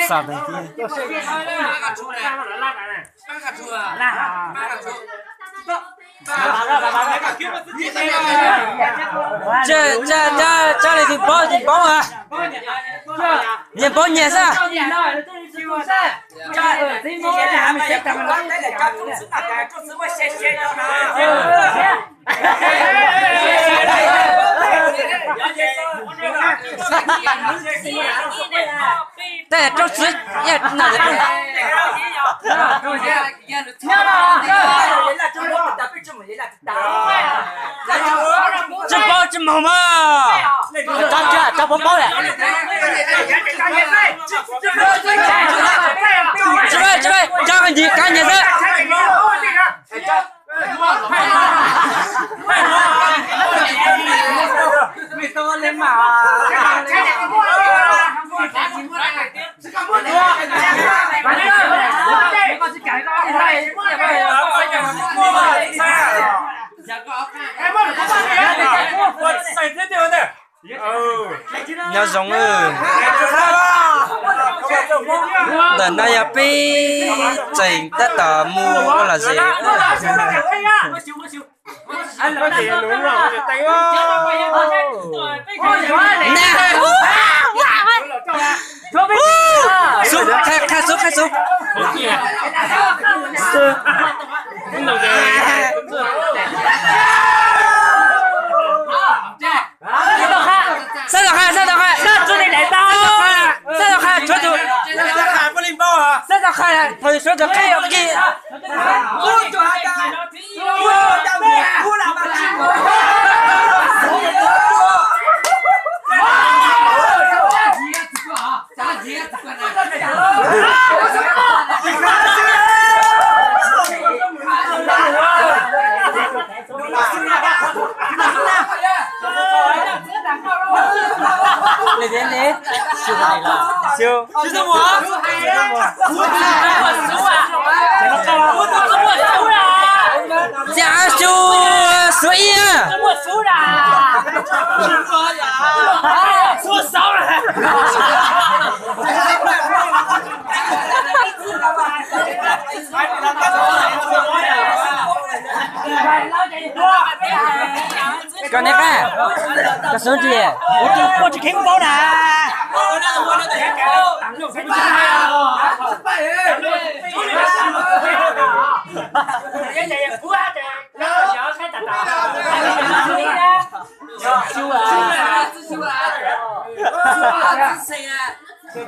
Xav tiag. Tsa, tsa, tsa li tus paub tus paub a. Nyias paub nyias xwb. Tej roob txwv, tsis paub tsis moog mas. Tsis paub paub. Tsis paub, tsis paub, cov nyias kav nyias xwb. Nyob zoo. Ntawm no yog peb tseem tab tom mus ua lom zem. Xub, qha xub, qha xub. Xab tau qha, xab tau qha. Xab tau qha, tshuav tus, xab tau qha, thaum tshuav tus qhib ua kiag. Xyoo, xyoo ib. Koj neb qab, koj xub ntsis. Ua tsis kheev paub na.